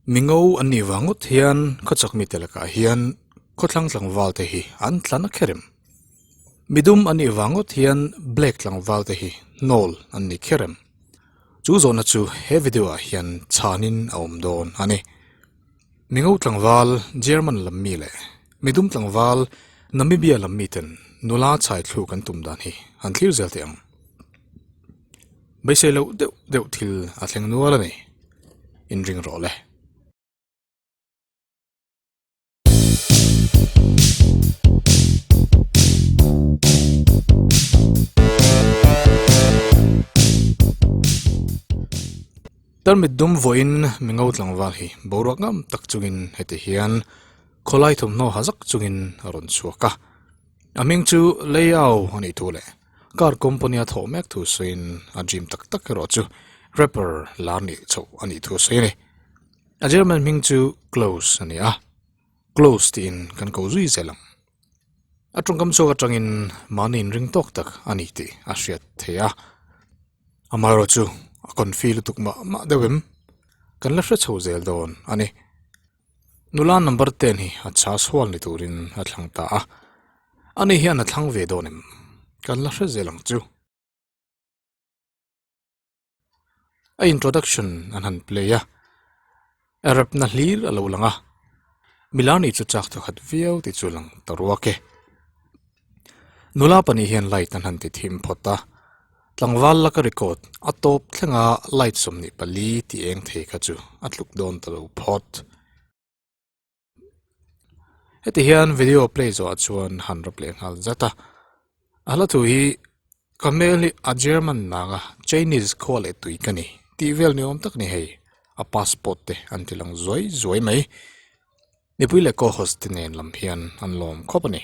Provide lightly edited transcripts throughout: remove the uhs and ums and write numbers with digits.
Mingo an nih vang ngawt hian khawchak mite lakah hian khawthlang tlangval te hi an tlan a kherem. Midum an nih vang ngawt hian black tlangval te hi hnawl an ni kherem. Chu zawhna chu he video ah hian chhanin a awm dawn a ni. Mingo tlangval German lam mi leh midum tlangval Namibia lam miten nula chhai thluk an tum dan hi an thlir zel teh ang. Beisei loh deuh deuh thil a thleng nual a ni. Inring rawh le. Tarmit dum vawiin mingo tlangval hi boruak ngam tak chungin heti hian khawlai thawmhnaw ha zak chungin a rawn chhuak a. A hming chu Leiau a nih thu leh Car company a thawh mek thu sawiin a dream tak tak erawh chu rapper lar nih chhoh a nih thu a sawi a ni. A German hming chu Klaus a ni a, Klaus tiin kan ko zui zel ang. A tawngkam chhuak atangin mahni inring tawk tak a ni tih a hriat theih a. Amaherawhchu a confi lutuk mah mah deuh em? Kan la hre chho zel dawn a ni. Nula number ten hi a chhas hual ni turin a thlang ta a, ani hian a thlang ve dawn em? Kan la hre zel ang chu. A introduction an han play a, Arab na hlir a lo lang a, Milani chu chak thawkhat viau tih chu lang ta ruak e. Nula pahnih hian light an han ti thim phawt a, tlangval laka record a tawp thlenga light 24 tih eng thei kha chu a tluk dawn ta lo phawt. Heti hian video play zawhah chuan han rap leh nghal zat a, a hla thu hi ka hmel hi a German nanga Chinese khua leh tui ka ni tih vel ni awm tak a ni hei, a passport te an ti lang zuai zuai mai. Mipui leh co-host te nen lam hian an lawm khawp a ni.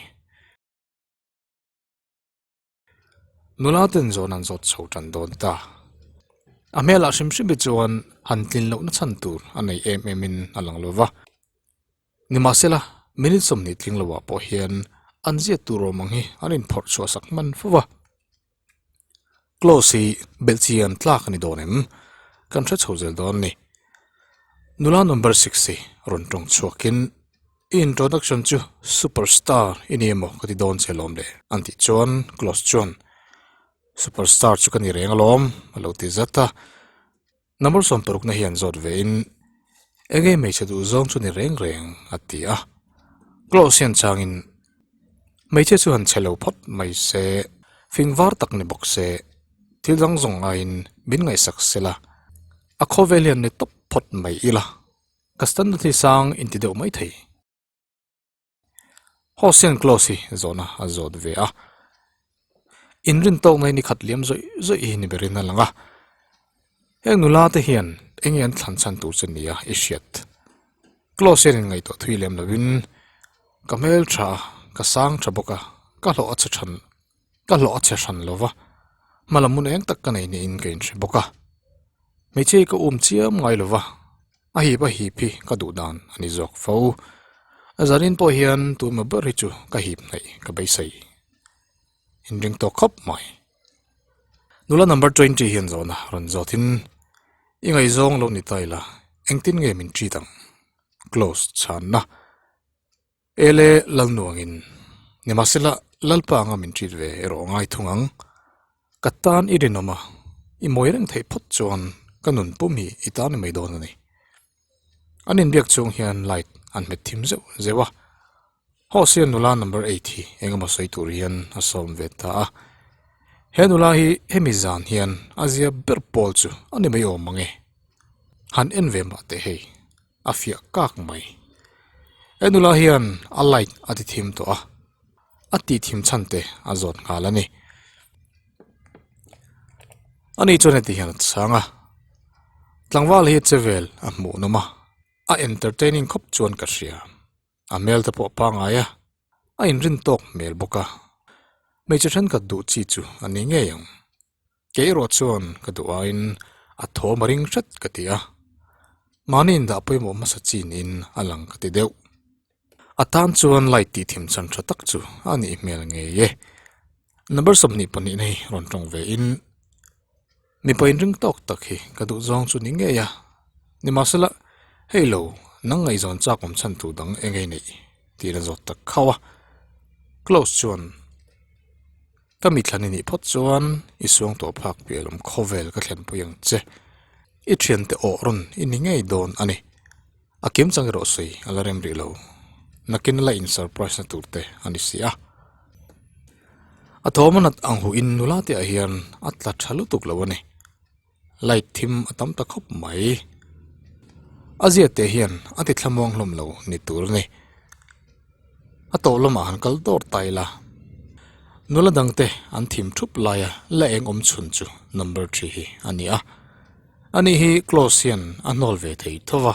Nula ten zawn an zawt chho tan dawn ta. A hmelah hrim hrim hi chuan han tlin lohna chhan tur a nei em em in a lang lo va. Nimahsela, minute 20 tling loah pawh hian an ziat tur awm ang hi an inphawrh chhuah sak hman fo va. Close hi belhchian tlak a ni dawn em? Kan hre chho zel dawn a ni. Nula number six hi rawn tawng chhuakin i introduction chu superstar i ni emaw ka ti dawn che lawm le an tih chuan Close chuan superstar chu ka ni reng alawm a lo ti zat a. Number 60 na hian zawt vein enge hmeichhe duh zawng chu ni reng reng a ti a. Close hian changin hmeichhia chu han che lo phawt mai se, fing var tak ni bawk se, thil dang zawng aiin min ngaihsak se la, a khawvel hian ni tawp phawt mai ila, ka standard hi sang inti deuh mai thei. Host hian Close hi zawhna a zawt ve a, inrin tawk mai ni khat liam zawih zawih hi ni berin a lang a, heng nula te hian eng nge an thlan chhan tur che nia i hriat. Close hian inngaihtuah thui lem lovin ka hmel tha a, ka sang tha bawk a, ka hlawh a che than ka hlawh a che hran lo va, hmalam hun eng tak ka nei niin ka inhre bawk a, hmeichhia hi ka um chiam ngai lo va. A hip a hip hi ka duh dan a ni zawk fo. Zanin pawh hian tuma ber hi chu ka hip hnaih ka beisei. Inring tawk khawp mai. Nula number 20 hian zawhna rawn zawtin i ngaihzawng lo ni ta ila engtin nge min treat ang? Close chhanna. Ele Lalnuangin nimahsela Lalpa anga min treat ve erawh ngai thung ang. Ka tan i rinawm a, i mawi reng theih phawt chuan ka nun pum hi i tan i mai dawn a ni. An inbiak chung hian light an hmet thim zeuh zeuh a, Host hian nula number eight hi eng emaw sawi tur hian a sawm ve ta a. He nula hi hemi zan hian a zia ber pawl chu a ni mai awm ang e. Han en ve mah teh hei, a fiah kak mai. He nula hian a light a ti thim tawh a. A tih thim chhan te a zawt nghal a ni. Ani chuan heti hian a chhang a, Tlangval hi che vel a hmuh nawm a, a entertaining khawp chuan ka hria. A hmel te pawh pangngai a, a inrin tawk hmel bawk a. Hmeichhe thenkhat duh chi chu a ni ngei ang. Kei erawh chuan ka duh aiin a thawm a ring hret ka ti a, mahni indah pawimawh hmasa chi niin a lang ka ti deuh. A tan chuan light tih thim chan tha tak chu a nih hmel ngei e. Number 22 na hi rawn tawng ve in mipa inring tawk tak hi ka duh zawng chu ni ngei a, nimahsela Hei lo, nang ngaihzawn chak awm chhan tur dang eng nge neih? tiin a zawt tak khauh a. Klaus chuan, Ka mithlan i nih phawt chuan i suang tawh phak piah lawm khawvel ka thlenpui ang che. I thiante awh rawn i ni ngei dawn a ni. A kim chang erawh sawi a la rem rih lo. Nakin la in surprise na tur te a ni si a. A thawm a nat ang huh in nula te ah hian a tla tha lutuk lo a ni. Light thim a tam ta khawp mai. A zia te hian a ti thlamuang hlawm lo ni tur a ni. A tawh lamah han kal dawr ta ila. Nula dangte an thim thup laia la eng awm chhun chu number thi hi a ni a. Ani hi Klaus hian a hnawl ve thei tho va,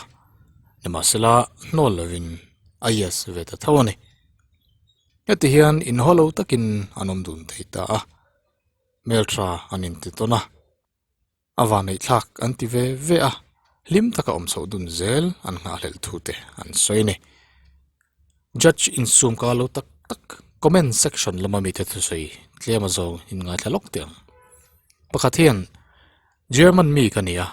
nimahsela hnawl lovin a yes ve ta tho a ni. Heti hian inhaw lo takin an awm dun thei ta a, hmeltha an inti tawn a, a vanneihthlak an ti ve ve a, hlim taka awm chhoh dun zel an nghahhlelh thu te an sawi a ni. Judge insum ka lo tak tak comment section lama mite thusawi tlem a zawng in ngaithla lawk teh ang. Pakhat hian German mi ka ni a,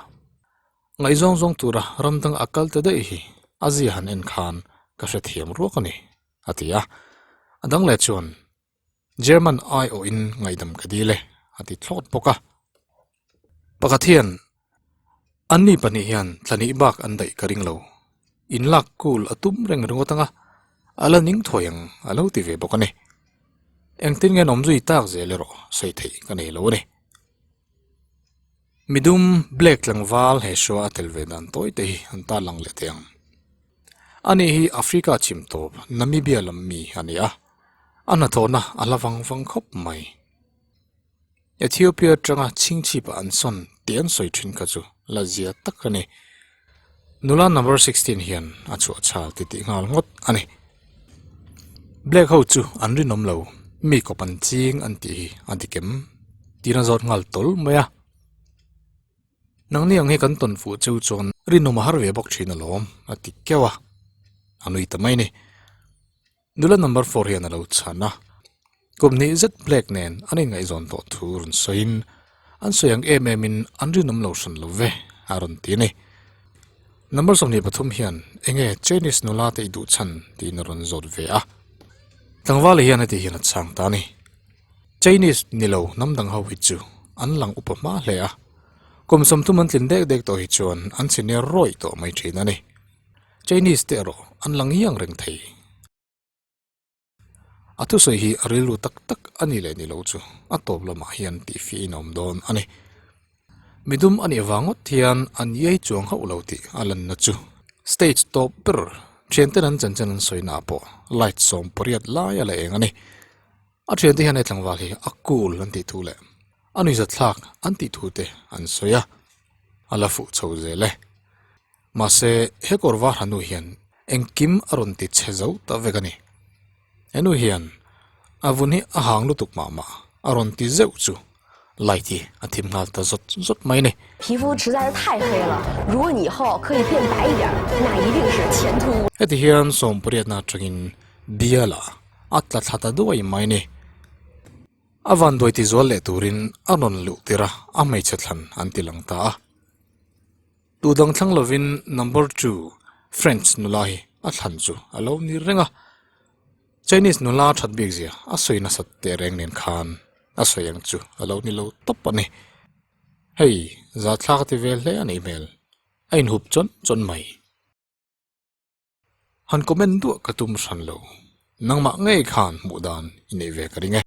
ngaihzawng zawng tura ram dang a kal ta daih hi a zia han en khan ka hrethiam ruak a ni, a ti a. A dang leh chuan German aiawhin ngaihdam ka dil e, a ti thlawt bawk a. Pakhat hian, Anni pahnih hian tlanih bak an daih ka ring lo, in lak cool a tum reng ringawt ang a, a la ning thuai ang a lo ti ve bawk a ni. Engtin nge an awm zui tak zel erawh sawi theih ka nei lo a ni. Midum Black tlangval he show a tel ve dan tawi te hi an tar lang leh thei ang. Ani hi Africa chhim tawp Namibia lam mi a ni a, a hnathawhna a la vang vang khawp mai. Ethiopia atanga chhingchhip ah an sawn tih an sawi thin kha chu la zia tak a ni. Nula number 16 hian a chhuah chhal ti tih nghal ngawt a ni. Black ho chu an rinawm lo, mi kawp an ching an tih hi a dik em? Tiin a zawt nghal tawl mai a. Nangni ang hi kan tawn fuh cheu chuan rinawm a har ve bawk thin alawm a ti keuh a, a nui ta mai a ni. Nula number four hian a lo chhan a, kum hnih zet Blake nen an inngaihzawn tawh thu rawn sawiin an sawi ang em em in an rinawm lo hran lo ve a rawn ti a ni. Number 23 hian enge Chinese nula te i duh chhan tiin a rawn zawt ve a, tlangval hian heti hian a chhang ta a ni. Chinese ni lo hnam dang ho hi chu an lang upa hma hle a, kum 30 an tlin dek dek tawh hi chuan an chhe ner rawih tawh mai thin a ni. Chinese te erawh an lang iang reng thei. A thusawi hi a rilru tak tak a ni leh ni lo chu a tawp lamah hian tihfiah in a awm dawn a ni. Midum a nih vang ngawt hian an iai chuang hauh lo tih a lanna chu stage tawp ber thianten an chanchin an sawi naah pawh light 18 lai a la eng a ni. A thiante hian he tlangval hi a cool an tih thu leh a nuihzatthlak an tih thu te an sawi a, a la fuh chho zel e. Mahse, he kawr var ha nu hian engkim a rawn ti chhe zo ta vek a ni. He nu hian a vun hi a hang lutuk mah mah a rawn ti zeuh chu light hi a thim nghal ta zawt zawt mai a ni. Heti hian sawmpariatna atangin bialah a tla thla ta duai mai a ni. A vanduai ti zual leh turin a rawn luh tir a, a hmeichhe thlan an ti lang ta a. Tu dang thlang lovin number two French nula hi a thlan chu a lo ni reng a, Chinese nula that bik zia a sawi nasat teh reng nen khan a sawi ang chu a lo ni lo tawp a ni. Hei zathlak a ti ve hle a nih hmel, a inhup chawn chawn mai. Han comment duah ka tum hran lo, nangmah ngei khan hmuh dan i neih ve ka ring e.